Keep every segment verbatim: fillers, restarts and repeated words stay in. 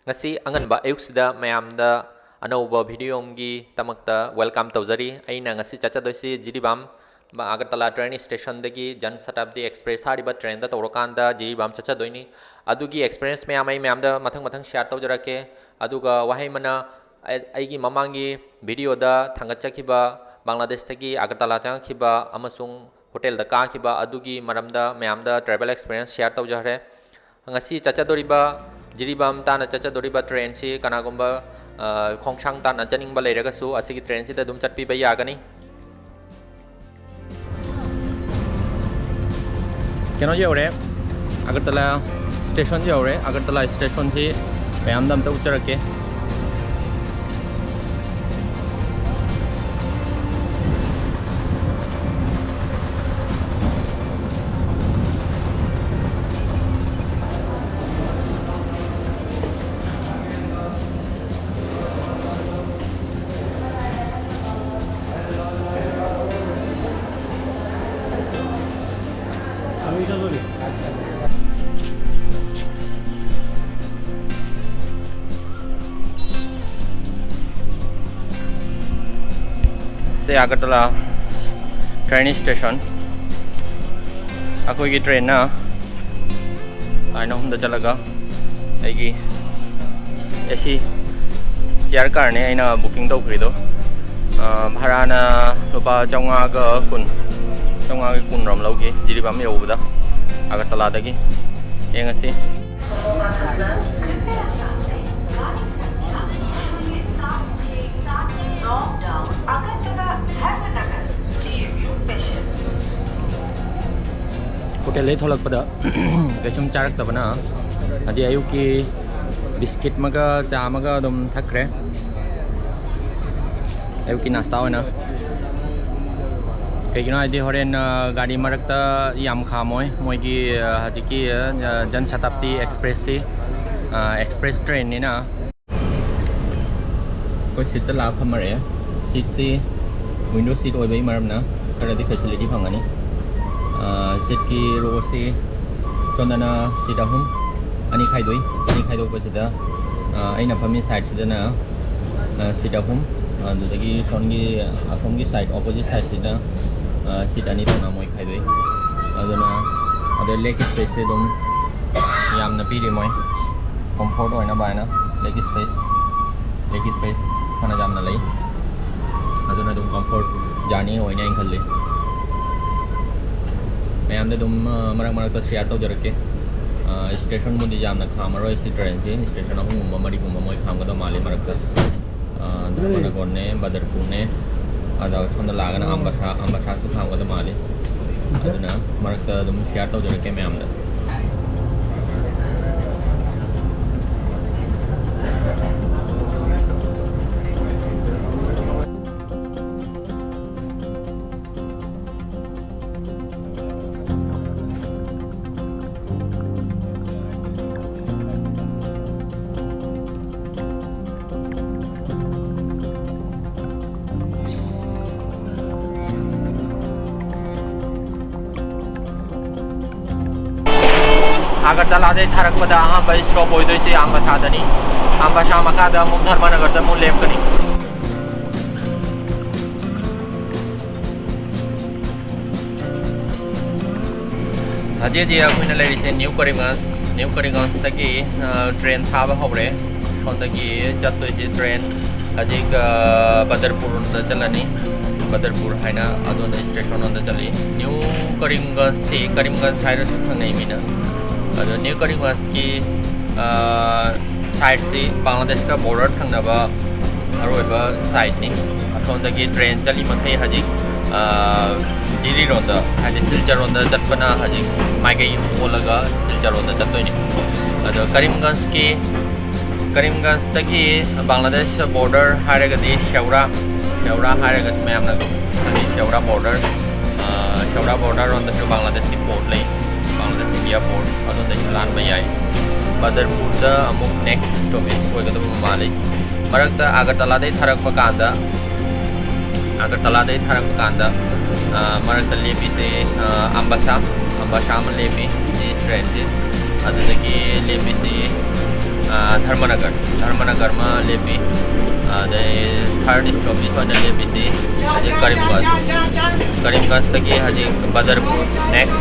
ꯉꯁꯤ ꯑꯉꯟꯕ ꯑꯌꯨꯛꯁꯤꯗ ꯃꯌꯥꯝꯗ ꯑꯅꯧꯕ ꯚꯤꯗꯤꯑꯣ ꯑꯃꯒꯤꯗꯃꯛꯇ ꯋꯦꯜꯀꯝ ꯇꯧꯖꯔꯤ꯫ ꯑꯩꯅ ꯉꯁꯤ ꯆꯠꯆꯗꯣꯏꯁꯤ ꯖꯤꯔꯤꯕꯥꯝ, ꯑꯒꯔꯇꯂꯥ ꯇ꯭ꯔꯦꯟ ꯁ꯭ꯇꯦꯁꯟꯗꯒꯤ ꯖꯟ ꯁꯇꯥꯕꯗꯤ ꯑꯦꯛꯁꯄ꯭ꯔꯦꯁ ꯍꯥꯏꯔꯤꯕ ꯇ꯭ꯔꯦꯟꯗ ꯇꯧꯔꯀꯥꯟꯗ ꯖꯤꯔꯤꯕꯥꯝ ꯆꯠꯆꯗꯣꯏꯅꯤ꯫ ꯑꯗꯨꯒꯤ ꯑꯦꯛꯁꯄꯤꯔꯤꯌꯦꯟꯁ ꯃꯌꯥꯝ ꯑꯩ ꯃꯌꯥꯝꯗ ꯃꯊꯪ ꯃꯊꯪ ꯁꯤꯌꯥꯔ ꯇꯧꯖꯔꯛꯀꯦ꯫ ꯑꯗꯨꯒ ꯋꯥꯍꯩ ꯑꯃꯅ, ꯑꯩ-, ꯑꯩꯒꯤ ꯃꯃꯥꯡꯒꯤ ꯚꯤꯗꯤꯑꯣꯗ ꯊꯥꯡꯒꯠꯆꯈꯤꯕ ꯕꯪꯒ꯭ꯂꯥꯗꯦꯁꯇꯒꯤ ꯑꯒꯔꯇꯂꯥ ꯆꯪꯉꯛꯈꯤꯕ ꯑꯃꯁꯨꯡ ꯍꯣꯇꯦꯜꯗ ꯀꯥꯈꯤꯕ ꯑꯗꯨꯒꯤ ꯃꯔꯝꯗ ꯃꯌꯥꯝꯗ ꯇ꯭ꯔꯦꯚꯦꯜ ꯑꯦꯛꯁꯄꯤꯔꯤꯌꯦꯟꯁ ꯁꯤꯌꯥꯔ ꯇꯧꯖꯈ꯭ꯔꯦ꯫ ꯉꯁꯤ ꯆꯠꯆꯗꯣꯔꯤꯕ, ꯖꯤꯔꯤꯕꯥꯝ ꯇꯥꯟꯅ ꯆꯠꯆꯗꯣꯔꯤꯕ ꯇ꯭ꯔꯦꯟꯁꯤ ꯀꯅꯥꯒꯨꯝꯕ, ꯑ, ꯈꯣꯡꯁꯥꯡ ꯇꯥꯟꯅ ꯆꯠꯅꯤꯡꯕ ꯂꯩꯔꯒꯁꯨ ꯑꯁꯤꯒꯤ ꯇ꯭ꯔꯦꯟꯁꯤꯗ ꯑꯗꯨꯝ ꯆꯠꯄꯤꯕ ꯌꯥꯒꯅꯤ꯫ ꯀꯩꯅꯣ ꯌꯧꯔꯦ, ꯑꯒꯔꯇꯂꯥ ꯁ꯭ꯇꯦꯁꯟ ꯌꯧꯔꯦ꯫ ꯑꯒꯔꯇꯂꯥ ꯁ꯭ꯇꯦꯁꯟꯁꯤ ꯃꯌꯥꯝꯗ ꯑꯝꯇ ꯎꯠꯆꯔꯛꯀꯦ꯫ ꯁꯦ ꯑꯒꯔꯇꯂꯥ ꯇ꯭ꯔꯦꯟ ꯁ꯭ꯇꯦꯁꯟ꯫ ꯑꯩꯈꯣꯏꯒꯤ ꯇ꯭ꯔꯦꯟꯅ ꯂꯥꯏꯟ ꯑꯍꯨꯝꯗ ꯆꯠꯂꯒ ꯑꯩꯒꯤ ꯑꯦ ꯁꯤ ꯆꯤꯌꯔ ꯀꯥꯔꯅꯦ ꯑꯩꯅ ꯕꯨꯀꯤꯡ ꯇꯧꯈ꯭ꯔꯤꯗꯣ꯫ ꯑ, ꯚꯔꯥꯅ ꯂꯨꯄꯥ ꯆꯥꯝꯃꯉꯥꯒ ꯀꯨꯟ, ꯆꯥꯝꯃꯉꯥꯒ ꯀꯨꯟ ꯔꯣꯝ ꯂꯧꯈꯤ ꯖꯤꯔꯤꯕꯥꯝ ꯌꯧꯕꯗ ꯑꯒꯔꯇꯂꯥꯗꯒꯤ꯫ ꯌꯦꯡꯉꯁꯤ꯫ ꯍꯣꯇꯦꯜꯗꯩ ꯊꯣꯛꯂꯛꯄꯗ ꯀꯩꯁꯨꯝ ꯆꯥꯔꯛꯇꯕꯅ, ꯍꯥꯏꯗꯤ ꯑꯌꯨꯛꯀꯤ ꯕꯤꯁꯀꯤꯠ ꯑꯃꯒ ꯆꯥ ꯑꯃꯒ ꯑꯗꯨꯝ ꯊꯛꯈ꯭ꯔꯦ ꯑꯌꯨꯛꯀꯤ ꯅꯥꯁꯇꯥ ꯑꯣꯏꯅ꯫ ꯀꯩꯒꯤꯅꯣ ꯍꯥꯏꯗꯤ ꯍꯣꯔꯦꯟ, ꯑ, ꯒꯥꯔꯤ ꯃꯔꯛꯇ ꯌꯥꯝ ꯈꯥꯝꯃꯣꯏ꯫ ꯃꯣꯏꯒꯤ, ꯑ, ꯍꯧꯖꯤꯛꯀꯤ, ꯑ, ꯖꯟ ꯁꯇꯥꯕꯗꯤ ꯑꯦꯛꯁꯄ꯭ꯔꯦꯁꯁꯤ, ꯑ, ꯑꯦꯛꯁꯄ꯭ꯔꯦꯁ ꯇ꯭ꯔꯦꯟꯅꯤꯅ꯫ ꯑꯩꯈꯣꯏ ꯁꯤꯠꯇ ꯂꯥꯛꯑ ꯐꯝꯃꯔꯦ꯫ ꯁꯤꯠꯁꯤ ꯋꯤꯟꯗꯣ ꯁꯤꯠ ꯑꯣꯏꯕꯒꯤ ꯃꯔꯝꯅ ꯈꯔꯗꯤ ꯐꯦꯁꯤꯂꯤꯇꯤ ꯐꯪꯒꯅꯤ꯫ ꯑ, ꯁꯤꯠꯀꯤ ꯔꯣꯁꯤ ꯁꯣꯝꯗꯅ ꯁꯤꯠ ꯑꯍꯨꯝ, ꯑꯅꯤ ꯈꯥꯏꯗꯣꯛꯏ꯫ ꯑꯅꯤ ꯈꯥꯏꯗꯣꯛꯄꯁꯤꯗ ꯑꯩꯅ ꯐꯝꯃꯤ ꯁꯥꯏꯠꯁꯤꯗꯅ ꯁꯤꯠ ꯑꯍꯨꯝ, ꯑꯗꯨꯗꯒꯤ ꯁꯣꯝꯒꯤ, ꯑꯁꯣꯝꯒꯤ ꯁꯥꯏꯠ, ꯑꯣꯄꯣꯖꯤꯠ ꯁꯥꯏꯠꯁꯤꯗ ꯁꯤꯠ ꯑꯅꯤ ꯊꯣꯛꯅ ꯃꯣꯏ ꯈꯥꯏꯗꯣꯛꯏ꯫ ꯑꯗꯨꯅ ꯑꯗꯣ ꯂꯦꯛ ꯁ꯭ꯄꯦꯁꯁꯦ ꯑꯗꯨꯝ ꯌꯥꯝꯅ ꯄꯤꯔꯤ ꯃꯣꯏ, ꯀꯝꯐꯣꯔꯠ ꯑꯣꯏꯅꯕ ꯍꯥꯏꯅ ꯂꯦꯛ ꯁ꯭ꯄꯦꯁ, ꯂꯦꯛ ꯁ꯭ꯄꯦꯁ ꯐꯅ ꯌꯥꯝꯅ ꯂꯩ꯫ ꯑꯗꯨꯅ ꯑꯗꯨꯝ ꯀꯝꯐꯣꯔꯠ ꯖꯔꯅꯤ ꯑꯣꯏꯅꯤ ꯍꯥꯏꯅ ꯈꯜꯂꯤ꯫ ꯃꯌꯥꯝꯗ ꯑꯗꯨꯝ ꯃꯔꯛ ꯃꯔꯛꯇ ꯁꯤꯌꯥꯔ ꯇꯧꯖꯔꯛꯀꯦ꯫ ꯁ꯭ꯇꯦꯁꯟꯕꯨꯗꯤ ꯌꯥꯝꯅ ꯈꯥꯝꯃꯔꯣꯏ ꯁꯤ ꯇ꯭ꯔꯦꯟꯁꯤ, ꯁ꯭ꯇꯦꯁꯟ ꯑꯍꯨꯝꯒꯨꯝꯕ ꯃꯔꯤꯒꯨꯝꯕ ꯃꯣꯏ ꯈꯥꯝꯒꯗꯧ ꯃꯥꯜꯂꯤ ꯃꯔꯛꯇ꯫ ꯙꯔꯃꯅꯒꯔꯅꯦ, ꯕꯗꯔꯄꯨꯔꯅꯦ, ꯑꯗ ꯁꯣꯝꯗ ꯂꯥꯛꯑꯒꯅ ꯑꯝꯕꯁꯥ, ꯑꯝꯕꯁꯥꯁꯨ ꯈꯥꯝꯒꯗꯧ ꯃꯥꯜꯂꯤ꯫ ꯑꯗꯨꯅ ꯃꯔꯛꯇ ꯑꯗꯨꯝ ꯁꯤꯌꯥꯔ ꯇꯧꯖꯔꯛꯀꯦ ꯃꯌꯥꯝꯗ꯫ ꯑꯥꯒꯔꯇꯂꯥꯗꯩ ꯊꯥꯔꯛꯄꯗ ꯑꯍꯥꯟꯕ ꯁ꯭ꯇꯣꯞ ꯑꯣꯏꯗꯣꯏꯁꯦ ꯑꯝꯕꯥꯁꯥꯗꯅꯤ꯫ ꯑꯝꯕꯥꯁꯥ ꯃꯈꯥꯗ ꯑꯃꯨꯛ ꯙꯔꯃꯅꯒꯔꯗ ꯑꯃꯨꯛ ꯂꯦꯞꯀꯅꯤ꯫ ꯍꯧꯖꯤꯛ ꯍꯧꯖꯤꯛ ꯑꯩꯈꯣꯏꯅ ꯂꯩꯔꯤꯁꯦ ꯅ꯭ꯌꯨ ꯀꯔꯤꯝꯒꯟꯖ꯫ ꯅ꯭ꯌꯨ ꯀꯔꯤꯝꯒꯟꯖꯇꯒꯤ ꯇ꯭ꯔꯦꯟ ꯊꯥꯕ ꯍꯧꯔꯦ꯫ ꯁꯣꯝꯗꯒꯤ ꯆꯠꯇꯣꯏꯁꯦ ꯇ꯭ꯔꯦꯟ ꯍꯧꯖꯤꯛ ꯕꯗꯔꯄꯨꯔ ꯔꯣꯝꯗ ꯆꯠꯂꯅꯤ꯫ ꯕꯗꯔꯄꯨꯔ ꯍꯥꯏꯅ ꯑꯗꯣꯝꯗ ꯁ꯭ꯇꯦꯁꯟ ꯔꯣꯝꯗ ꯆꯠꯂꯤ꯫ ꯅ꯭ꯌꯨ ꯀꯔꯤꯝꯒꯟꯖꯁꯤ, ꯀꯔꯤꯝꯒꯟꯖ ꯍꯥꯏꯔꯁꯨ ꯈꯪꯅꯩ ꯃꯤꯅ꯫ ꯑꯗꯣ ꯅ꯭ꯌꯨ ꯀꯔꯤꯝꯒꯟꯖꯀꯤ ꯁꯥꯏꯠꯁꯤ ꯕꯪꯒ꯭ꯂꯥꯗꯦꯁꯀ ꯕꯣꯔꯗꯔ ꯊꯪꯅꯕ ꯑꯔꯣꯏꯕ ꯁꯥꯏꯠꯅꯤ꯫ ꯑꯁꯣꯝꯗꯒꯤ ꯇ꯭ꯔꯦꯟ ꯆꯠꯂꯤ ꯃꯈꯩ ꯍꯧꯖꯤꯛ ꯖꯤꯔꯤꯔꯣꯝꯗ, ꯍꯥꯏꯗꯤ ꯁꯤꯜꯆꯔꯔꯣꯝꯗ ꯆꯠꯄꯅ ꯍꯧꯖꯤꯛ ꯃꯥꯏꯀꯩ ꯑꯣꯜꯂꯒ ꯁꯤꯜꯆꯔꯔꯣꯝꯗ ꯆꯠꯇꯣꯏꯅꯤ꯫ ꯑꯗꯣ ꯀꯔꯤꯝꯒꯟꯖꯀꯤ, ꯀꯔꯤꯝꯒꯟꯖꯇꯒꯤ ꯕꯪꯒ꯭ꯂꯥꯗꯦꯁ ꯕꯣꯔꯗꯔ ꯍꯥꯏꯔꯒꯗꯤ ꯁꯦꯎꯔꯥ, ꯁꯦꯎꯔꯥ ꯍꯥꯏꯔꯒꯁꯨ ꯃꯌꯥꯝꯅ ꯈꯪꯅꯩ, ꯁꯦꯎꯔꯥ ꯕꯣꯔꯗꯔ꯫ ꯁꯦꯎꯔꯥ ꯕꯣꯔꯗꯔꯔꯣꯝꯗꯁꯨ ꯕꯪꯒ꯭ꯂꯥꯗꯦꯁꯀꯤ ꯄꯣꯔꯠ ꯂꯩ, ꯕꯪꯒ꯭ꯂꯥꯗꯦꯁ ꯏꯟꯗꯤꯌꯥ ꯄꯣꯔꯠ, ꯑꯗꯣꯝꯗꯒꯤꯁꯨ ꯂꯥꯟꯕ ꯌꯥꯏ꯫ ꯕꯗꯔꯄꯨꯔꯗ ꯑꯃꯨꯛ ꯅꯦꯛꯁ ꯁ꯭ꯇꯣꯄꯦꯖ ꯑꯣꯏꯒꯗꯕ ꯃꯥꯜꯂꯤ꯫ ꯃꯔꯛꯇ ꯑꯥꯒꯔꯇꯂꯥꯗꯩ ꯊꯥꯔꯛꯄ ꯀꯥꯟꯗ, ꯑꯥꯒꯔꯇꯂꯥꯗꯩ ꯊꯥꯔꯛꯄ ꯀꯥꯟꯗ ꯃꯔꯛꯇ ꯂꯦꯞꯄꯤꯁꯦ ꯑꯝꯕꯥꯁꯥ, ꯑꯝꯕꯥꯁꯥ ꯑꯃ ꯂꯦꯞꯄꯤ ꯁꯤ ꯇ꯭ꯔꯦꯟꯁꯤ꯫ ꯑꯗꯨꯗꯒꯤ ꯂꯦꯞꯄꯤꯁꯤ ꯑ, ꯙꯔꯃꯅꯒꯔ, ꯙꯔꯃꯅꯒꯔ ꯑꯃ ꯂꯦꯞꯄꯤ꯫ ꯑꯗꯩ third stoppage ꯑꯣꯏꯅ ꯂꯦꯞꯄꯤꯁꯤ ꯍꯧꯖꯤꯛ ꯀꯔꯤꯝꯒꯟꯖ, ꯀꯔꯤꯝꯒꯟꯖꯇꯒꯤ ꯍꯧꯖꯤꯛ ꯕꯗꯔꯄꯨꯔ, next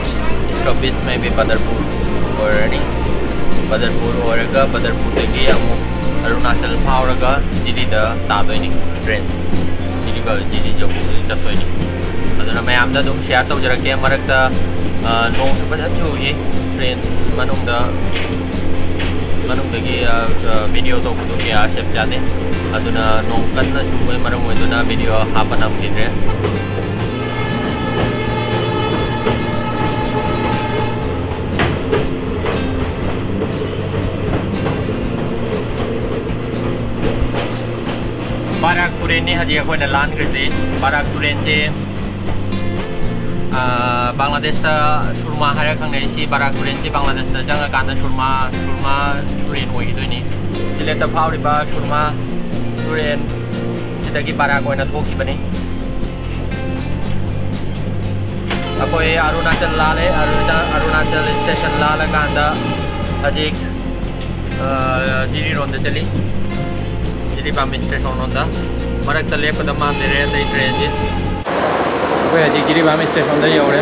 stoppage maybe ꯕꯗꯔꯄꯨꯔ ꯑꯣꯏꯔꯅꯤ꯫ ꯕꯗꯔꯄꯨꯔ ꯑꯣꯏꯔꯒ ꯕꯗꯔꯄꯨꯔꯗꯒꯤ ꯑꯃꯨꯛ ꯑꯔꯨꯅꯥꯆꯜ ꯐꯥꯎꯔꯒ ꯖꯤꯔꯤꯗ ꯇꯥꯗꯣꯏꯅꯤ ꯇ꯭ꯔꯦꯟ꯫ ꯖꯤꯔꯤ ꯕ-, ꯖꯤꯔꯤ ꯌꯧꯕꯗ ꯆꯠꯇꯣꯏꯅꯤ꯫ ꯑꯗꯨꯅ ꯃꯌꯥꯝꯗ ꯑꯗꯨꯝ share ꯇꯧꯖꯔꯛꯀꯦ꯫ ꯃꯔꯛꯇ, ꯑ, ꯅꯣꯡꯁꯨ ꯐꯖꯅ ꯆꯨꯏ ꯇ꯭ꯔꯦꯟ ꯃꯅꯨꯡꯗ, ꯃꯅꯨꯡꯗꯒꯤ, ꯑ, ꯑ, video ꯇꯧꯕꯗꯣ ꯀꯌꯥ ꯁꯦꯞ ꯆꯥꯗꯦ꯫ ꯑꯗꯨꯅ ꯅꯣꯡ ꯀꯟꯅ ꯆꯨꯕꯅ ꯃꯔꯝ ꯑꯣꯏꯗꯨꯅ video ꯍꯥꯞꯄ ꯅꯪꯈꯤꯗ꯭ꯔꯦ꯫ ꯕꯥꯔꯥꯛ ꯇꯨꯔꯦꯟꯅꯤ ꯍꯧꯖꯤꯛ ꯑꯩꯈꯣꯏꯅ ꯂꯥꯟꯈ꯭ꯔꯤꯁꯤ꯫ ꯕꯥꯔꯥꯛ ꯇꯨꯔꯦꯟꯁꯤ, ꯑ, ꯕꯪꯒ꯭ꯂꯥꯗꯦꯁꯇ ꯁꯨꯔꯃꯥ ꯍꯥꯏꯔꯒ ꯈꯪꯅꯩ꯫ ꯁꯤ ꯕꯥꯔꯥꯛ ꯇꯨꯔꯦꯟꯁꯤ ꯕꯪꯒ꯭ꯂꯥꯗꯦꯁꯇ ꯆꯪꯉꯀꯥꯟꯗ ꯁꯨꯔꯃꯥ, ꯁꯨꯔꯃꯥ ꯇꯨꯔꯦꯟ ꯑꯣꯏꯈꯤꯗꯣꯏꯅꯤ꯫ ꯁꯤꯂꯦꯠꯇ ꯐꯥꯎꯔꯤꯕ ꯁꯨꯔꯃꯥ ꯇꯨꯔꯦꯟ ꯁꯤꯗꯒꯤ ꯕꯥꯔꯥꯛ ꯑꯣꯏꯅ ꯊꯣꯛꯈꯤꯕꯅꯤ꯫ ꯑꯩꯈꯣꯏ ꯑꯔꯨꯅꯥꯆꯜ ꯂꯥꯜꯂꯦ꯫ ꯑꯔꯨꯅꯥꯆꯜ, ꯑꯔꯨꯅꯥꯆꯜ station ꯂꯥꯜꯂꯀꯥꯟꯗ ꯍꯧꯖꯤꯛ, ꯑ, ꯖꯤꯔꯤꯔꯣꯝꯗ ꯆꯠꯂꯤ꯫ ꯖꯤꯔꯤꯕꯥꯝ station ꯔꯣꯝꯗ꯫ ꯃꯔꯛꯇ ꯂꯦꯞꯀꯗꯕ ꯃꯥꯟꯗꯦ ꯑꯇꯩ ꯇ꯭ꯔꯦꯟꯁꯤ꯫ ꯑꯩꯈꯣꯏ ꯍꯧꯖꯤꯛ ꯖꯤꯔꯤꯕꯥꯝ station ꯗ ꯌꯧꯔꯦ꯫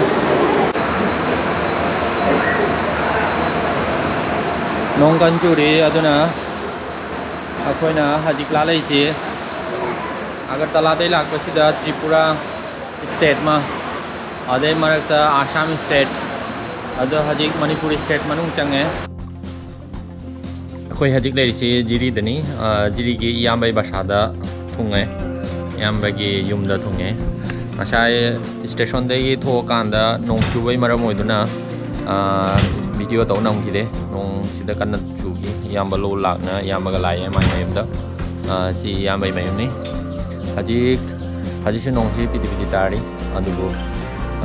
ꯅꯣꯡ ꯀꯟ ꯆꯨꯔꯤ, ꯑꯗꯨꯅ ꯑꯩꯈꯣꯏꯅ ꯍꯧꯖꯤꯛ ꯂꯥꯜꯂꯛꯏꯁꯤ ꯑꯒꯔꯇꯂꯥꯗꯩ ꯂꯥꯛꯄꯁꯤꯗ ꯇ꯭ꯔꯤꯄꯨꯔꯥ state ꯑꯃ, ꯑꯗꯩ ꯃꯔꯛꯇ ꯑꯁꯥꯝ state, ꯑꯗꯣ ꯍꯧꯖꯤꯛ ꯃꯅꯤꯄꯨꯔ state ꯃꯅꯨꯡ ꯆꯪꯉꯦ꯫ ꯑꯩꯈꯣꯏ ꯍꯧꯖꯤꯛ ꯂꯩꯔꯤꯁꯤ ꯖꯤꯔꯤꯗꯅꯤ꯫ ꯑ, ꯖꯤꯔꯤꯒꯤ ꯏꯌꯥꯝꯕꯒꯤ ꯕꯁꯥꯗ ꯊꯨꯡꯉꯦ, ꯏꯌꯥꯝꯕꯒꯤ ꯌꯨꯝꯗ ꯊꯨꯡꯉꯦ꯫ ꯉꯁꯥꯏ station ꯗꯒꯤ ꯊꯣꯛꯑꯀꯥꯟꯗ ꯅꯣꯡ ꯆꯨꯕꯒꯤ ꯃꯔꯝ ꯑꯣꯏꯗꯨꯅ, ꯑ, video ꯇꯧ ꯅꯪꯈꯤꯗꯦ꯫ ꯅꯣꯡꯁꯤꯗ ꯀꯟꯅ ꯆꯨꯈꯤ꯫ ꯏꯌꯥꯝꯕ ꯂꯧ ꯂꯥꯛꯅ ꯏꯌꯥꯝꯕꯒ ꯂꯥꯛꯑꯦ ꯃꯥꯏ ꯃꯌꯨꯝꯗ꯫ ꯑ, ꯁꯤ ꯏꯌꯥꯝꯕꯒꯤ ꯃꯌꯨꯝꯅꯤ꯫ ꯍꯧꯖꯤꯛ, ꯍꯧꯖꯤꯛꯁꯨ ꯅꯣꯡꯁꯤ ꯄꯤꯗꯤ ꯄꯤꯗꯤ ꯇꯥꯔꯤ꯫ ꯑꯗꯨꯕꯨ,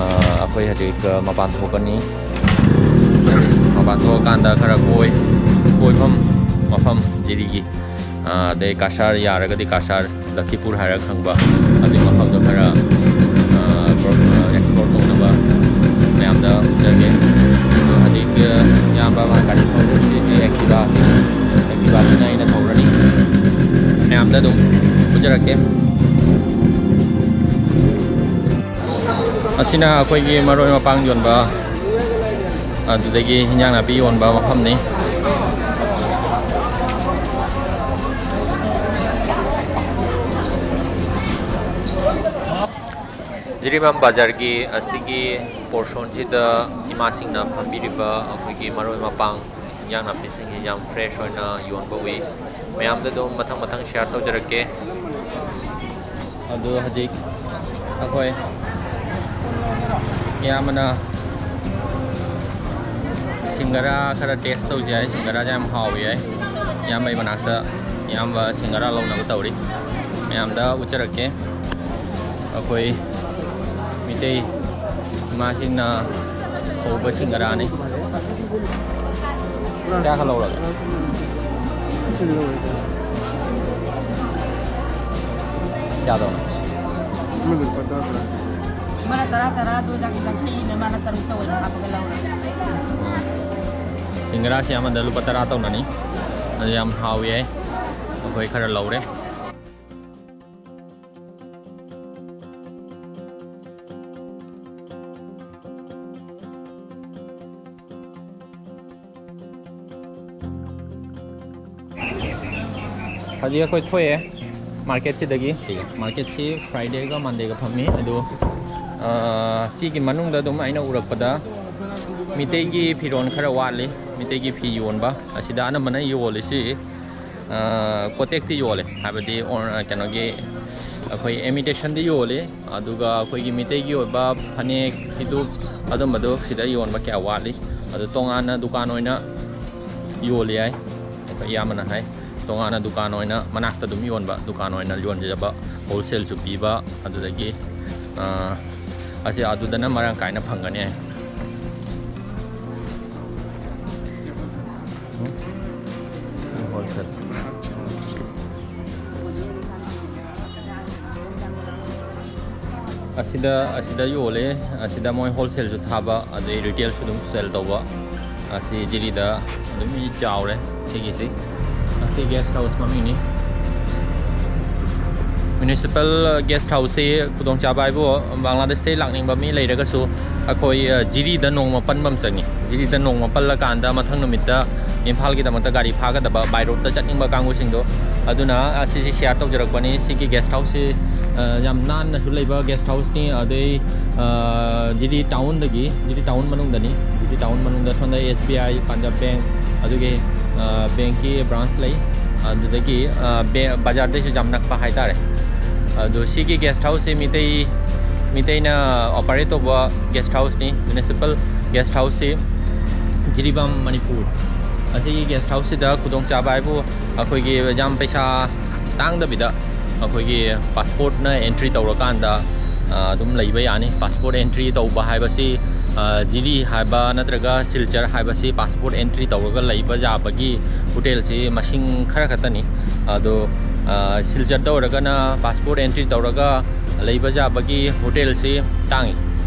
ꯑ, ꯑꯩꯈꯣꯏ ꯍꯧꯖꯤꯛ, ꯑ, ꯃꯄꯥꯟ ꯊꯣꯛꯀꯅꯤ꯫ ꯃꯄꯥꯟ ꯊꯣꯛꯑꯀꯥꯟꯗ ꯈꯔ ꯀꯣꯏ-, ꯀꯣꯏꯐꯝ ꯃꯐꯝ ꯖꯤꯔꯤꯒꯤ, ꯑ, ꯑꯗꯩ ꯀꯁꯥꯔ, ꯌꯥꯔꯒꯗꯤ ꯀꯁꯥꯔ, ꯂꯈꯤꯄꯨꯔ ꯍꯥꯏꯔꯒ ꯈꯪꯕ, ꯑꯗꯨꯒꯤ ꯃꯐꯝꯗꯣ ꯈꯔ, ꯑ, explore ꯇꯧꯅꯕ ꯃꯌꯥꯝꯗ ꯎꯠꯆꯒꯦ꯫ ꯑꯗꯣ ꯍꯧꯖꯤꯛ, ꯑ, ꯏꯌꯥꯝꯕ ꯃꯥ ꯒꯥꯔꯤ ꯊꯧꯔꯤ꯫ ꯁꯤꯁꯦ Activa ꯁꯤ꯫ ꯑꯩꯅ ꯊꯧꯔꯅꯤ꯫ ꯃꯌꯥꯝꯗ ꯑꯗꯨꯝ ꯎꯠꯆꯔꯛꯀꯦ꯫ ꯑꯁꯤꯅ ꯑꯩꯈꯣꯏꯒꯤ ꯃꯔꯣꯏ ꯃꯄꯥꯡ ꯌꯣꯟꯕ, ꯑꯗꯨꯗꯒꯤ ꯍꯤꯟꯖꯥꯡ ꯅꯥꯄꯤ ꯌꯣꯟꯕ ꯃꯐꯝꯅꯤ꯫ ꯖꯤꯔꯤꯕꯥꯝ ꯕꯖꯥꯔꯒꯤ ꯑꯁꯤꯒꯤ ꯄꯣꯔꯁꯣꯟꯁꯤꯗ ꯏꯃꯥꯁꯤꯡꯅ ꯐꯝꯕꯤꯔꯤꯕ ꯑꯩꯈꯣꯏꯒꯤ ꯃꯔꯣꯏ ꯃꯄꯥꯡ, ꯏꯟꯖꯥꯡ ꯅꯥꯄꯤꯁꯤꯡꯁꯤ ꯌꯥꯝ ꯐ꯭ꯔꯦꯁ ꯑꯣꯏꯅ ꯌꯣꯟꯕ ꯎꯏ꯫ ꯃꯌꯥꯝꯗ ꯑꯗꯨꯝ ꯃꯊꯪ ꯃꯊꯪ ꯁꯤꯌꯥꯔ ꯇꯧꯖꯔꯛꯀꯦ꯫ ꯑꯗꯨ ꯍꯧꯖꯤꯛ ꯑꯩꯈꯣꯏ ꯑꯌꯥꯝꯕꯅ ꯁꯤꯡꯒꯔꯥ ꯈꯔ ꯇꯦꯁ ꯇꯧꯁꯤ ꯍꯥꯏ꯫ ꯁꯤꯡꯒꯔꯥꯁꯦ ꯌꯥꯝ ꯍꯥꯎꯏ ꯍꯥꯏ꯫ ꯏꯌꯥꯝꯕꯒꯤ ꯃꯅꯥꯛꯇ ꯏꯌꯥꯝꯕ ꯁꯤꯡꯒꯔꯥ ꯂꯧꯅꯕ ꯇꯧꯔꯤ꯫ ꯃꯌꯥꯝꯗ ꯎꯠꯆꯔꯛꯀꯦ꯫ ꯑꯩꯈꯣꯏ ꯃꯤꯇꯩ ꯏꯃꯥꯁꯤꯡꯅ ꯍꯧꯕ ꯁꯤꯡꯒꯔꯥꯅꯤ꯫ ꯀꯌꯥ ꯈꯛ ꯂꯧꯔꯒꯦ? ꯀꯌꯥꯗꯧꯅꯣ? ꯑꯃꯅ ꯇꯔꯥ ꯇꯔꯥ, ꯑꯗꯨ ꯌꯥꯡꯈꯩꯅ, ꯃꯥꯅ ꯇꯔꯨꯛꯇ ꯑꯣꯏꯅ ꯍꯥꯞꯄꯒ ꯂꯧꯔꯦ꯫ ꯁꯤꯡꯒꯔꯥꯁꯤ ꯑꯃꯗ ꯂꯨꯄꯥ ꯇꯔꯥ ꯇꯧꯅꯅꯤ꯫ ꯑꯗꯨ ꯌꯥꯝ ꯍꯥꯎꯏ ꯍꯥꯏ꯫ ꯑꯩꯈꯣꯏ ꯈꯔ ꯂꯧꯔꯦ꯫ ꯍꯧꯖꯤꯛ ꯑꯩꯈꯣꯏ ꯊꯣꯛꯑꯦ ꯃꯥꯔꯀꯦꯠꯁꯤꯗꯒꯤ꯫ ꯃꯥꯔꯀꯦꯠꯁꯤ ꯐ꯭ꯔꯥꯏꯗꯦꯒ ꯃꯟꯗꯦꯒ ꯐꯝꯃꯤ꯫ ꯑꯗꯨ, ꯑ, ꯁꯤꯒꯤ ꯃꯅꯨꯡꯗ ꯑꯗꯨꯝ ꯑꯩꯅ ꯎꯔꯛꯄꯗ ꯃꯤꯇꯩꯒꯤ ꯐꯤꯔꯣꯜ ꯈꯔ ꯋꯥꯠꯂꯤ꯫ ꯃꯤꯇꯩꯒꯤ ꯐꯤ ꯌꯣꯟꯕ ꯑꯁꯤꯗ ꯑꯅꯝꯕꯅ ꯌꯣꯜꯂꯤꯁꯤ, ꯑ, ꯀꯣꯇꯦꯛꯇꯤ ꯌꯣꯜꯂꯦ, ꯍꯥꯏꯕꯗꯤ ꯑꯣ-, ꯀꯩꯅꯣꯒꯤ ꯑꯩꯈꯣꯏ ꯏꯃꯤꯇꯦꯁꯟꯗꯤ ꯌꯣꯜꯂꯤ꯫ ꯑꯗꯨꯒ ꯑꯩꯈꯣꯏꯒꯤ ꯃꯤꯇꯩꯒꯤ ꯑꯣꯏꯕ ꯐꯅꯦꯛ, ꯐꯤꯗꯨꯛ, ꯑꯗꯨꯝꯕꯗꯣ ꯁꯤꯗ ꯌꯣꯟꯕ ꯀꯌꯥ ꯋꯥꯠꯂꯤ꯫ ꯑꯗꯨ ꯇꯣꯉꯥꯟꯅ ꯗꯨꯀꯥꯟ ꯑꯣꯏꯅ ꯌꯣꯜꯂꯤ ꯍꯥꯏ꯫ ꯑꯩꯈꯣꯏ ꯏꯌꯥꯝꯕꯅ ꯍꯥꯏ, ꯇꯣꯉꯥꯟꯅ ꯗꯨꯀꯥꯟ ꯑꯣꯏꯅ ꯃꯅꯥꯛꯇ ꯑꯗꯨꯝ ꯌꯣꯟꯕ, ꯗꯨꯀꯥꯟ ꯑꯣꯏꯅ ꯌꯣꯟꯖꯕ, ꯍꯣꯜꯁꯦꯜꯁꯨ ꯄꯤꯕ, ꯑꯗꯨꯗꯒꯤ, ꯑ, ꯑꯁꯤ ꯑꯗꯨꯗꯅ ꯃꯔꯥꯡ ꯀꯥꯏꯅ ꯐꯪꯒꯅꯤ ꯍꯥꯏ꯫ ꯎꯝ? ꯁꯤ ꯍꯣꯜꯁꯦꯜ꯫ ꯑꯁꯤꯗ, ꯑꯁꯤꯗ ꯌꯣꯜꯂꯦ꯫ ꯑꯁꯤꯗ ꯃꯣꯏ ꯍꯣꯜꯁꯦꯜꯁꯨ ꯊꯥꯕ, ꯑꯗꯩ ꯔꯤꯇꯦꯜꯁꯨ ꯑꯗꯨꯝ ꯁꯦꯜ ꯇꯧꯕ꯫ ꯑꯁꯤ ꯖꯤꯔꯤꯗ ꯑꯗꯨꯝ ꯃꯤ ꯆꯥꯎꯔꯦ ꯁꯤꯒꯤꯁꯤ꯫ ꯁꯤ ꯒꯦꯁ ꯍꯥꯎꯁ ꯃꯃꯤꯡꯅꯤ꯫ ꯃ꯭ꯌꯨꯅꯤꯁꯤꯄꯥꯜ ꯒꯦꯁ ꯍꯥꯎꯁꯁꯤ ꯈꯨꯗꯣꯡꯆꯥꯕ ꯍꯥꯏꯕꯨ, ꯕꯪꯒ꯭ꯂꯥꯗꯦꯁꯇꯒꯤ ꯂꯥꯛꯅꯤꯡꯕ ꯃꯤ ꯂꯩꯔꯒꯁꯨ ꯑꯩꯈꯣꯏ, ꯑ, ꯖꯤꯔꯤꯗ ꯅꯣꯡꯃ ꯄꯟꯕ ꯑꯃ ꯆꯪꯉꯤ꯫ ꯖꯤꯔꯤꯗ ꯅꯣꯡꯃ ꯄꯜꯂꯀꯥꯟꯗ ꯃꯊꯪ ꯅꯨꯃꯤꯠꯇ ꯏꯝꯐꯥꯜꯒꯤꯗꯃꯛꯇ ꯒꯥꯔꯤ ꯐꯥꯒꯗꯕ, by roadꯇ ꯆꯠꯅꯤꯡꯕ ꯀꯥꯡꯕꯨꯁꯤꯡꯗꯣ꯫ ꯑꯗꯨꯅ ꯑꯁꯤꯁꯤ ꯁꯤꯌꯥꯔ ꯇꯧꯖꯔꯛꯄꯅꯤ꯫ ꯁꯤꯒꯤ ꯒꯦꯁ ꯍꯥꯎꯁꯁꯤ, ꯑ, ꯌꯥꯝ ꯅꯥꯟꯅꯁꯨ ꯂꯩꯕ ꯒꯦꯁ ꯍꯥꯎꯁꯅꯤ꯫ ꯑꯗꯩ, ꯑ, ꯖꯤꯔꯤ ꯇꯥꯎꯟꯗꯒꯤ, ꯖꯤꯔꯤ ꯇꯥꯎꯟ ꯃꯅꯨꯡꯗꯅꯤ꯫ ꯖꯤꯔꯤ ꯇꯥꯎꯟ ꯃꯅꯨꯡꯗ ꯁꯣꯝꯗ ꯑꯦꯁ ꯕꯤ ꯑꯥꯏ, ꯄꯟꯖꯥꯕ ꯕꯦꯡꯛ, ꯑꯗꯨꯒꯤ, ꯑ, ꯕꯦꯡꯛꯀꯤ ꯕ꯭ꯔꯥꯟꯁ ꯂꯩ꯫ ꯑꯗꯨꯗꯒꯤ, ꯑ, ꯕꯦ-, ꯕꯖꯥꯔꯗꯩꯁꯨ ꯌꯥꯝ ꯅꯛꯄ ꯍꯥꯏꯇꯥꯔꯦ꯫ ꯑꯗꯣ ꯁꯤꯒꯤ ꯒꯦꯁ ꯍꯥꯎꯁꯁꯤ ꯃꯤꯇꯩ, ꯃꯤꯇꯩꯅ ꯑꯣꯄꯔꯦꯠ ꯇꯧꯕ ꯒꯦꯁ ꯍꯥꯎꯁꯅꯤ, ꯃ꯭ꯌꯨꯅꯤꯁꯤꯄꯥꯜ ꯒꯦꯁ ꯍꯥꯎꯁꯁꯤ, ꯖꯤꯔꯤꯕꯥꯝ, ꯃꯅꯤꯄꯨꯔ꯫ ꯑꯁꯤꯒꯤ ꯒꯦꯁ ꯍꯥꯎꯁꯁꯤꯗ ꯈꯨꯗꯣꯡꯆꯥꯕ ꯍꯥꯏꯕꯨ ꯑꯩꯈꯣꯏꯒꯤ ꯌꯥꯝ ꯄꯩꯁꯥ ꯇꯥꯡꯗꯕꯤꯗ ꯑꯩꯈꯣꯏꯒꯤ ꯄꯥꯁꯄꯣꯔꯠꯅ ꯑꯦꯟꯇ꯭ꯔꯤ ꯇꯧꯔꯀꯥꯟꯗ, ꯑ, ꯑꯗꯨꯝ ꯂꯩꯕ ꯌꯥꯅꯤ꯫ ꯄꯥꯁꯄꯣꯔꯠ ꯑꯦꯟꯇ꯭ꯔꯤ ꯇꯧꯕ ꯍꯥꯏꯕꯁꯤ, ꯑ, ꯖꯤꯔꯤ ꯍꯥꯏꯕ ꯅꯠꯇ꯭ꯔꯒ ꯁꯤꯜꯆꯔ ꯍꯥꯏꯕꯁꯤ ꯄꯥꯁꯄꯣꯔꯠ ꯑꯦꯟꯇ꯭ꯔꯤ ꯇꯧꯔꯒ ꯂꯩꯕ ꯌꯥꯕꯒꯤ ꯍꯣꯇꯦꯜꯁꯤ ꯃꯁꯤꯡ ꯈꯔ ꯈꯛꯇꯅꯤ꯫ ꯑꯗꯣ, ꯑ, ꯁꯤꯜꯆꯔꯗ ꯑꯣꯏꯔꯒꯅ ꯄꯥꯁꯄꯣꯔꯠ ꯑꯦꯟꯇ꯭ꯔꯤ ꯇꯧꯔꯒ ꯂꯩꯕ ꯌꯥꯕꯒꯤ ꯍꯣꯇꯦꯜꯁꯤ ꯇꯥꯡꯉꯤ꯫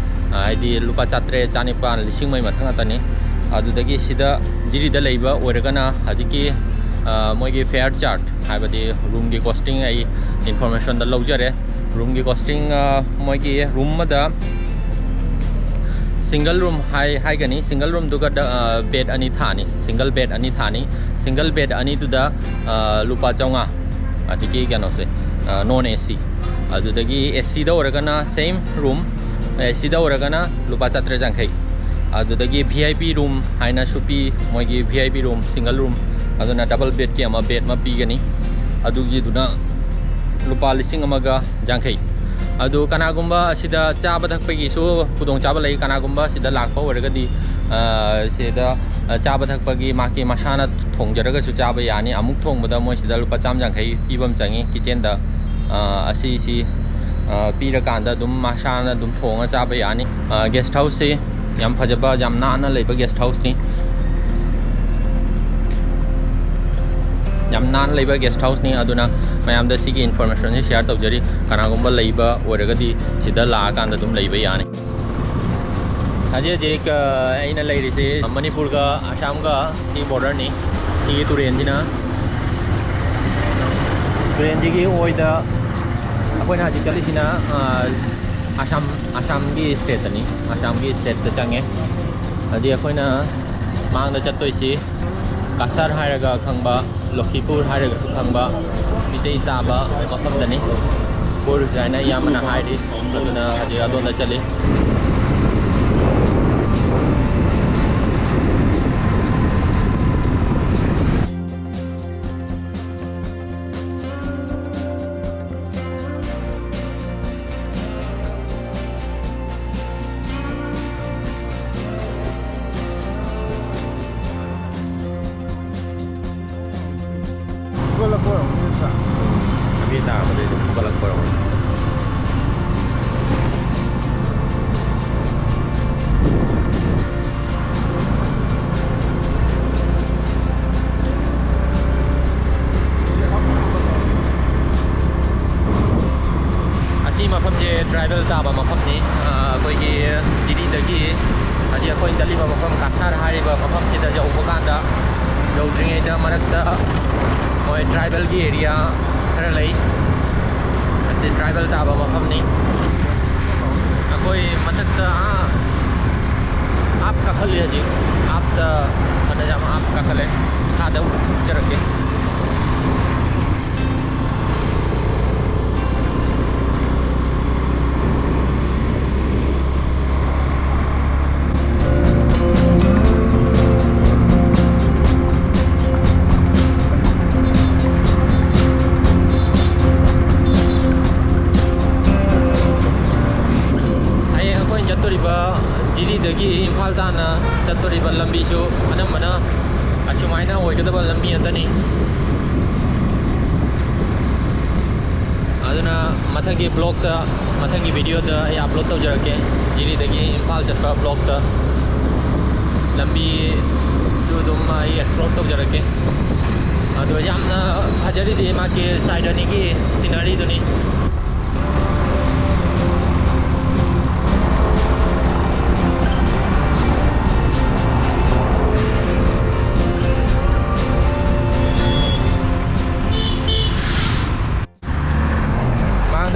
ꯑ, ꯍꯥꯏꯗꯤ ꯂꯨꯄꯥ ꯆꯥꯇ꯭ꯔꯦꯠ, ꯆꯥꯅꯤꯄꯥꯟ, ꯂꯤꯁꯤꯡ ꯃꯩ ꯃꯊꯛ ꯉꯥꯛꯇꯅꯤ꯫ ꯑꯗꯨꯗꯒꯤ ꯁꯤꯗ ꯖꯤꯔꯤꯗ ꯂꯩꯕ ꯑꯣꯏꯔꯒꯅ ꯍꯧꯖꯤꯛꯀꯤ, ꯑ, ꯃꯣꯏꯒꯤ ꯐꯦꯌꯔ ꯆꯥꯔꯠ, ꯍꯥꯏꯕꯗꯤ ꯔꯨꯝꯒꯤ ꯀꯣꯁꯇꯤꯡ ꯑꯩ ꯏꯟꯐꯣꯔꯃꯦꯁꯟꯗ ꯂꯧꯖꯔꯦ꯫ ꯔꯨꯝꯒꯤ ꯀꯣꯁꯇꯤꯡ, ꯑ, ꯃꯣꯏꯒꯤ ꯔꯨꯝ ꯑꯃꯗ ꯁꯤꯡꯒꯜ ꯔꯨꯝ ꯍꯥꯏ-, ꯍꯥꯏꯒꯅꯤ꯫ ꯁꯤꯡꯒꯜ ꯔꯨꯝꯗꯨꯒ ꯗ-, ꯑ, ꯕꯦꯗ ꯑꯅꯤ ꯊꯥꯅꯤ꯫ ꯁꯤꯡꯒꯜ ꯕꯦꯗ ꯑꯅꯤ ꯊꯥꯅꯤ꯫ ꯁꯤꯡꯒꯜ ꯕꯦꯗ ꯑꯅꯤꯗꯨꯗ, ꯑ, ꯂꯨꯄꯥ ꯆꯥꯝꯃꯉꯥ꯫ ꯍꯧꯖꯤꯛꯀꯤ ꯀꯩꯅꯣꯁꯦ, ꯑ, ꯅꯣꯟ ꯑꯦ ꯁꯤ꯫ ꯑꯗꯨꯗꯒꯤ ꯑꯦ ꯁꯤꯗ ꯑꯣꯏꯔꯒꯅ ꯁꯦꯝ ꯔꯨꯝ, ꯑꯦ ꯁꯤꯗ ꯑꯣꯏꯔꯒꯅ ꯂꯨꯄꯥ ꯆꯥꯇ꯭ꯔꯦꯠ ꯌꯥꯡꯈꯩ꯫ ꯑꯗꯨꯗꯒꯤ ꯚꯤ ꯑꯥꯏ ꯄꯤ ꯔꯨꯝ ꯍꯥꯏꯅꯁꯨ ꯄꯤ, ꯃꯣꯏꯒꯤ V I P room, single room, ꯑꯗꯨꯅ ꯗꯕꯜ ꯕꯦꯗꯀꯤ ꯑꯃ ꯕꯦꯗ ꯑꯃ ꯄꯤꯒꯅꯤ꯫ ꯑꯗꯨꯒꯤꯗꯨꯅ ꯂꯨꯄꯥ ꯂꯤꯁꯤꯡ ꯑꯃꯒ ꯌꯥꯡꯈꯩ꯫ ꯑꯗꯨ ꯀꯅꯥꯒꯨꯝꯕ ꯑꯁꯤꯗ ꯆꯥꯕ ꯊꯛꯄꯒꯤꯁꯨ ꯈꯨꯗꯣꯡꯆꯥꯕ ꯂꯩ꯫ ꯀꯅꯥꯒꯨꯝꯕ ꯑꯁꯤꯗ ꯂꯥꯛꯄ ꯑꯣꯏꯔꯒꯗꯤ, ꯑ, ꯁꯤꯗ, ꯑ, ꯆꯥꯕ ꯊꯛꯄꯒꯤ ꯃꯥꯒꯤ ꯃꯁꯥꯅ ꯊꯣꯡꯖꯔꯒꯁꯨ ꯆꯥꯕ ꯌꯥꯅꯤ꯫ ꯑꯃꯨꯛ ꯊꯣꯡꯕꯗ ꯃꯣꯏ ꯁꯤꯗ ꯂꯨꯄꯥ ꯆꯥꯝꯃ ꯌꯥꯡꯈꯩ ꯄꯤꯕ ꯑꯃ ꯆꯪꯉꯤ ꯀꯤꯠꯆꯦꯟꯗ꯫ ꯑ, ꯑꯁꯤꯁꯤ, ꯑ, ꯄꯤꯔꯀꯥꯟꯗ ꯑꯗꯨꯝ ꯃꯁꯥꯅ ꯑꯗꯨꯝ ꯊꯣꯡꯉ ꯆꯥꯕ ꯌꯥꯅꯤ꯫ ꯑ, ꯒꯦꯁ ꯍꯥꯎꯁꯁꯤ ꯌꯥꯝ ꯐꯖꯕ, ꯌꯥꯝ ꯅꯥꯟꯅ ꯂꯩꯕ ꯒꯦꯁ ꯍꯥꯎꯁꯅꯤ꯫ ꯌꯥꯝ ꯅꯥꯟꯅ ꯂꯩꯕ ꯒꯦꯁ ꯍꯥꯎꯁꯅꯤ꯫ ꯑꯗꯨꯅ ꯃꯌꯥꯝꯗ ꯁꯤꯒꯤ ꯏꯟꯐꯣꯔꯃꯦꯁꯟꯁꯤ ꯁꯤꯌꯥꯔ ꯇꯧꯖꯔꯤ꯫ ꯀꯅꯥꯒꯨꯝꯕ ꯂꯩꯕ ꯑꯣꯏꯔꯒꯗꯤ ꯁꯤꯗ ꯂꯥꯛꯑꯀꯥꯟꯗ ꯑꯗꯨꯝ ꯂꯩꯕ ꯌꯥꯅꯤ꯫ ꯍꯧꯖꯤꯛ ꯍꯧꯖꯤꯛ, ꯑ, ꯑꯩꯅ ꯂꯩꯔꯤꯁꯤ ꯃꯅꯤꯄꯨꯔꯒ ꯑꯁꯥꯝꯒ ꯁꯤ ꯕꯣꯔꯗꯔꯅꯤ꯫ ꯁꯤꯒꯤ ꯇꯨꯔꯦꯟꯁꯤꯅ ꯇ꯭ꯔꯦꯟꯁꯤꯒꯤ ꯑꯣꯏꯗ ꯑꯩꯈꯣꯏꯅ ꯍꯧꯖꯤꯛ ꯆꯠꯂꯤꯁꯤꯅ, ꯑ, ꯑꯁꯥꯝ, ꯑꯁꯥꯝꯒꯤ ꯁ꯭ꯇꯦꯠꯇꯅꯤ, ꯑꯁꯥꯝꯒꯤ ꯁ꯭ꯇꯦꯠꯇ ꯆꯪꯉꯦ꯫ ꯍꯧꯖꯤꯛ ꯑꯩꯈꯣꯏꯅ ꯃꯥꯡꯗ ꯆꯠꯇꯣꯏꯁꯤ ꯀꯁꯥꯔ ꯍꯥꯏꯔꯒ ꯈꯪꯕ, ꯂꯣꯈꯤꯄꯨꯔ ꯍꯥꯏꯔꯒꯁꯨ ꯈꯪꯕ, ꯃꯤꯇꯩ ꯇꯥꯕ ꯃꯐꯝꯗꯅꯤ꯫ ꯄꯨꯔ ꯍꯥꯏꯅ ꯏꯌꯥꯝꯕꯅ ꯍꯥꯏꯔꯤ, ꯑꯗꯨꯅ ꯍꯧꯖꯤꯛ ꯑꯗꯣꯝꯗ ꯆꯠꯂꯤ꯫ ꯐꯨꯒꯠꯂꯛꯄ ꯑꯣꯏꯔꯝꯒꯅꯤ ꯅꯠꯇ꯭ꯔꯥ? ꯂꯝꯕꯤ ꯇꯥꯕꯗꯩ ꯑꯗꯨꯝ ꯐꯨꯒꯠꯂꯛꯄ ꯑꯣꯏꯔꯝꯒꯅꯤ꯫ ꯑꯁꯤ ꯃꯐꯝꯁꯦ ꯇ꯭ꯔꯥꯏꯕꯦꯜ ꯇꯥꯕ ꯃꯐꯝꯅꯤ꯫ ꯑ, ꯑꯩꯈꯣꯏꯒꯤ ꯗꯤꯜꯂꯤꯗꯒꯤ ꯍꯧꯖꯤꯛ ꯑꯩꯈꯣꯏꯅ ꯆꯠꯂꯤꯕ ꯃꯐꯝ ꯀꯁꯥꯔ ꯍꯥꯏꯔꯤꯕ ꯃꯐꯝꯁꯤꯗ ꯌꯧꯕ ꯀꯥꯟꯗ, ꯌꯧꯗ꯭ꯔꯤꯉꯩꯗ ꯃꯔꯛꯇ ꯃꯣꯏ ꯇ꯭ꯔꯥꯏꯕꯦꯜꯒꯤ ꯑꯦꯔꯤꯌꯥ ꯈꯔ ꯂꯩ꯫ ꯑꯁꯤ ꯇ꯭ꯔꯥꯏꯕꯦꯜ ꯇꯥꯕ ꯃꯐꯝꯅꯤ꯫ ꯑꯩꯈꯣꯏ ꯃꯊꯛꯇ, ꯑꯥ, ꯑꯥꯞ ꯀꯥꯈꯠꯂꯤ ꯍꯧꯖꯤꯛ꯫ ꯑꯥꯞꯇ, ꯐꯅꯌꯥꯝ ꯑꯥꯞ ꯀꯥꯈꯠꯂꯦ꯫ ꯃꯈꯥꯗ ꯎꯠꯆꯔꯛꯀꯦ꯫ ꯍꯌꯦꯡ ꯑꯩꯈꯣꯏꯅ ꯆꯠꯇꯣꯔꯤꯕ ꯗꯤꯜꯂꯤꯗꯒꯤ ꯏꯝꯐꯥꯜ ꯇꯥꯟꯅ ꯆꯠꯇꯣꯔꯤꯕ ꯂꯝꯕꯤꯁꯨ ꯑꯅꯝꯕꯅ ꯑꯁꯨꯃꯥꯏꯅ ꯑꯣꯏꯒꯗꯕ ꯂꯝꯕꯤ ꯉꯥꯛꯇꯅꯤ꯫ ꯑꯗꯨꯅ ꯃꯊꯪꯒꯤ ꯕ꯭ꯂꯣꯛꯇ, ꯃꯊꯪꯒꯤ ꯚꯤꯗꯤꯑꯣꯗ ꯑꯩ ꯑꯞꯂꯣꯗ ꯇꯧꯖꯔꯛꯀꯦ, ꯗꯤꯜꯂꯤꯗꯒꯤ ꯏꯝꯐꯥꯜ ꯆꯠꯄ ꯕ꯭ꯂꯣꯛꯇ꯫ ꯂꯝꯕꯤꯁꯨ ꯑꯗꯨꯝ ꯑꯩ ꯑꯦꯛꯁꯄ꯭ꯂꯣꯔ ꯇꯧꯖꯔꯛꯀꯦ꯫ ꯑꯗꯣ ꯌꯥꯝꯅ ꯐꯖꯔꯤꯁꯦ ꯃꯥꯒꯤ ꯁꯥꯏꯠ ꯑꯅꯤꯒꯤ ꯁꯤꯅꯔꯤꯗꯨꯅꯤ꯫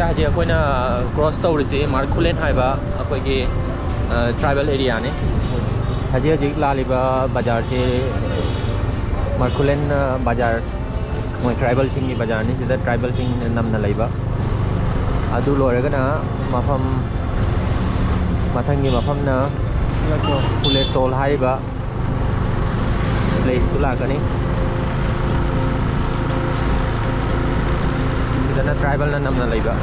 ꯍꯧꯖꯤꯛ ꯑꯩꯈꯣꯏꯅ ꯀ꯭ꯔꯣꯁ ꯇꯧꯔꯤꯁꯤ ꯃꯥꯔꯈꯨꯂꯦꯟ ꯍꯥꯏꯕ ꯑꯩꯈꯣꯏꯒꯤ ꯇ꯭ꯔꯥꯏꯕꯦꯜ ꯑꯦꯔꯤꯌꯥꯅꯤ꯫ ꯍꯧꯖꯤꯛ ꯍꯧꯖꯤꯛ ꯂꯥꯛꯂꯤꯕ ꯕꯖꯥꯔꯁꯤ ꯃꯥꯔꯈꯨꯂꯦꯟ ꯕꯖꯥꯔ, ꯃꯣꯏ ꯇ꯭ꯔꯥꯏꯕꯦꯜꯁꯤꯡꯒꯤ ꯕꯖꯥꯔꯅꯤ꯫ ꯁꯤꯗ ꯇ꯭ꯔꯥꯏꯕꯦꯜꯁꯤꯡ ꯅꯝꯅ ꯂꯩꯕ꯫ ꯑꯗꯨ ꯂꯣꯏꯔꯒꯅ ꯃꯐꯝ, ꯃꯊꯪꯒꯤ ꯃꯐꯝꯅ ꯄꯨꯂꯦꯇꯣꯜ ꯍꯥꯏꯔꯤꯕ ꯄ꯭ꯂꯦꯁꯇꯨ ꯂꯥꯛꯀꯅꯤ꯫ ꯁꯤꯗꯅ ꯇ꯭ꯔꯥꯏꯕꯦꯜꯅ ꯅꯝꯅ ꯂꯩꯕ꯫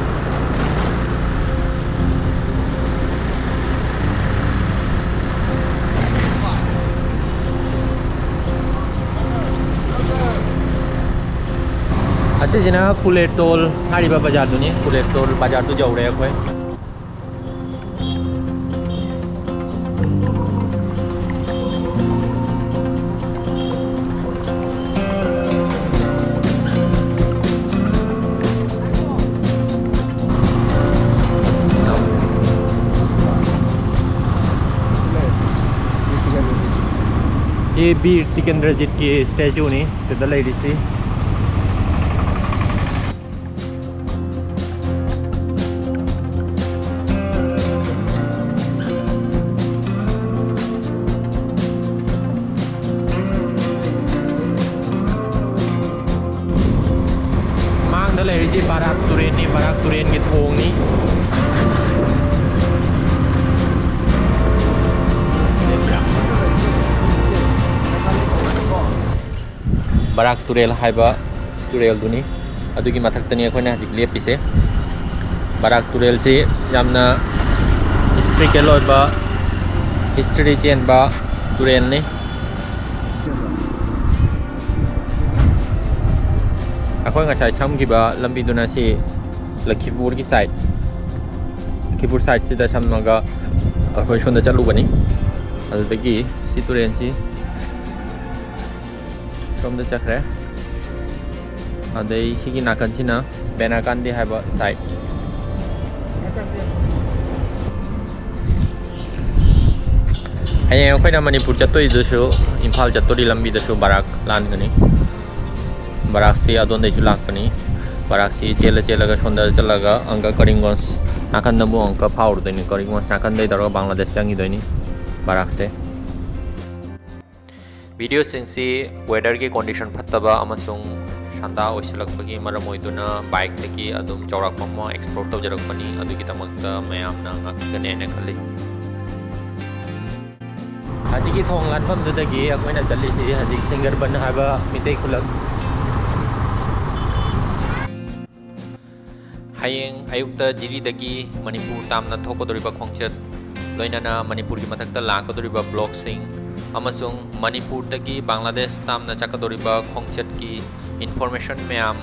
ꯑꯁꯤꯁꯤꯅ ꯐꯨꯂꯦꯇꯣꯜ ꯍꯥꯏꯔꯤꯕ ꯕꯖꯥꯔꯗꯨꯅꯤ꯫ ꯐꯨꯂꯦꯇꯣꯜ ꯕꯖꯥꯔꯗꯨ ꯌꯧꯔꯦ ꯑꯩꯈꯣꯏ꯫ ꯁꯤ ꯕꯤꯔ ꯇꯤꯀꯦꯟꯗ꯭ꯔꯖꯤꯠꯀꯤ ꯁ꯭ꯇꯦꯆꯨꯅꯤ ꯁꯤꯗ ꯂꯩꯔꯤꯁꯤ꯫ ꯃꯥꯡꯗ ꯂꯩꯔꯤꯁꯤ ꯕꯔꯥꯛ ꯇꯨꯔꯦꯜꯅꯤ꯫ ꯕꯔꯥꯛ ꯇꯨꯔꯦꯜꯒꯤ ꯊꯣꯡꯅꯤ꯫ ꯕꯔꯥꯛ ꯇꯨꯔꯦꯜ ꯍꯥꯏꯕ ꯇꯨꯔꯦꯜꯗꯨꯅꯤ꯫ ꯑꯗꯨꯒꯤ ꯃꯊꯛꯇꯅꯤ ꯑꯩꯈꯣꯏꯅ ꯍꯧꯖꯤꯛ ꯂꯦꯞꯄꯤꯁꯦ꯫ ꯕꯔꯥꯛ ꯇꯨꯔꯦꯜꯁꯤ ꯌꯥꯝꯅ ꯍꯤꯁꯇ꯭ꯔꯤꯀꯦꯜ ꯑꯣꯏꯕ, ꯍꯤꯁꯇ꯭ꯔꯤ ꯆꯦꯟꯕ ꯇꯨꯔꯦꯜꯅꯤ꯫ ꯑꯩꯈꯣꯏ ꯉꯁꯥꯏ ꯁꯝꯈꯤꯕ ꯂꯝꯕꯤꯗꯨꯅ ꯁꯤ ꯂꯈꯤꯄꯨꯔꯒꯤ ꯁꯥꯏꯠ, ꯂꯈꯤꯄꯨꯔ ꯁꯥꯏꯠꯁꯤꯗ ꯁꯝꯃꯒ ꯑꯩꯈꯣꯏ ꯁꯣꯝꯗ ꯆꯠꯂꯨꯕꯅꯤ꯫ ꯑꯗꯨꯗꯒꯤ ꯁꯤ ꯇꯨꯔꯦꯜꯁꯤ ꯁꯣꯝꯗ ꯆꯠꯈ꯭ꯔꯦ꯫ ꯑꯗꯩ ꯁꯤꯒꯤ ꯅꯥꯀꯟꯁꯤꯅ ꯕꯦꯅꯥꯀꯥꯟꯗꯤ ꯍꯥꯏꯕ ꯁꯥꯏꯠ꯫ ꯍꯌꯦꯡ ꯑꯩꯈꯣꯏꯅ ꯃꯅꯤꯄꯨꯔ ꯆꯠꯇꯣꯏꯗꯨꯁꯨ, ꯏꯝꯐꯥꯜ ꯆꯠꯇꯣꯔꯤ ꯂꯝꯕꯤꯗꯁꯨ ꯕꯔꯥꯛ ꯂꯥꯟꯒꯅꯤ꯫ ꯕꯔꯥꯛꯁꯤ ꯑꯗꯣꯝꯗꯩꯁꯨ ꯂꯥꯛꯄꯅꯤ꯫ ꯕꯔꯥꯛꯁꯤ ꯆꯦꯜꯂ ꯆꯦꯜꯂꯒ ꯁꯣꯝꯗ ꯆꯠꯂꯒ ꯑꯪꯀ ꯀꯔꯤꯝꯒꯣꯟꯖ ꯅꯥꯀꯟꯗ ꯑꯃꯨꯛ ꯑꯪꯀ ꯐꯥꯎꯔꯨꯗꯣꯏꯅꯤ꯫ ꯀꯔꯤꯝꯒꯣꯟꯖ ꯅꯥꯀꯟꯗꯩ ꯇꯧꯔꯒ ꯕꯪꯒ꯭ꯂꯥꯗꯦꯁ ꯆꯪꯈꯤꯗꯣꯏꯅꯤ ꯕꯔꯥꯛꯁꯦ꯫ ꯚꯤꯗꯤꯑꯣꯁꯤꯡꯁꯤ ꯋꯦꯗꯔꯒꯤ ꯀꯣꯟꯗꯤꯁꯟ ꯐꯠꯇꯕ ꯑꯃꯁꯨꯡ ꯁꯟꯗꯥ ꯑꯣꯏꯁꯤꯜꯂꯛꯄꯒꯤ ꯃꯔꯝ ꯑꯣꯏꯗꯨꯅ ꯕꯥꯏꯛꯇꯒꯤ ꯑꯗꯨꯝ ꯆꯥꯎꯔꯥꯛꯄ ꯑꯃ ꯑꯦꯛꯁꯄ꯭ꯂꯣꯔ ꯇꯧꯖꯔꯛꯄꯅꯤ꯫ ꯑꯗꯨꯒꯤꯗꯃꯛꯇ ꯃꯌꯥꯝꯅ ꯉꯥꯛꯄꯤꯒꯅꯤ ꯍꯥꯏꯅ ꯈꯜꯂꯤ꯫ ꯍꯧꯖꯤꯛꯀꯤ ꯊꯣꯡ ꯂꯥꯟꯐꯝꯗꯨꯗꯒꯤ ꯑꯩꯈꯣꯏꯅ ꯆꯠꯂꯤꯁꯤ ꯍꯧꯖꯤꯛ ꯁꯤꯡꯒꯔꯕꯟ ꯍꯥꯏꯕ ꯃꯤꯇꯩ ꯈꯨꯂꯛ꯫ ꯍꯌꯦꯡ ꯑꯌꯨꯛꯇ ꯖꯤꯔꯤꯗꯒꯤ ꯃꯅꯤꯄꯨꯔ ꯇꯥꯝꯅ ꯊꯣꯛꯀꯗꯧꯔꯤꯕ ꯈꯣꯡꯆꯠ, ꯂꯣꯏꯅꯅ ꯃꯅꯤꯄꯨꯔꯒꯤ ꯃꯊꯛꯇ ꯂꯥꯛꯀꯗꯧꯔꯤꯕ ꯕ꯭ꯂꯣꯛꯁꯤꯡ ꯑꯃꯁꯨꯡ ꯃꯅꯤꯄꯨꯔꯗꯒꯤ ꯕꯪꯒ꯭ꯂꯥꯗꯦꯁ ꯇꯥꯝꯅ ꯆꯠꯀꯗꯧꯔꯤꯕ ꯈꯣꯡꯆꯠꯀꯤ ꯏꯟꯐꯣꯔꯃꯦꯁꯟ ꯃꯌꯥꯝ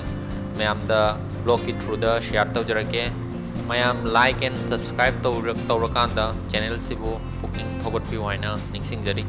ꯃꯌꯥꯝꯗ ꯕ꯭ꯂꯣꯛꯀꯤ ꯊ꯭ꯔꯨꯗ ꯁꯤꯌꯥꯔ ꯇꯧꯖꯔꯛꯀꯦ꯫ ꯃꯌꯥꯝ ꯂꯥꯏꯛ ꯑꯦꯟ ꯁꯕꯁꯀ꯭ꯔꯥꯏꯕ ꯇꯧꯔ-, ꯇꯧꯔꯀꯥꯟꯗ ꯆꯦꯅꯦꯜꯁꯤꯕꯨ ꯄꯨꯛꯅꯤꯡ ꯊꯧꯒꯠꯄꯤꯌꯨ ꯍꯥꯏꯅ ꯅꯤꯡꯁꯤꯡꯖꯔꯤ꯫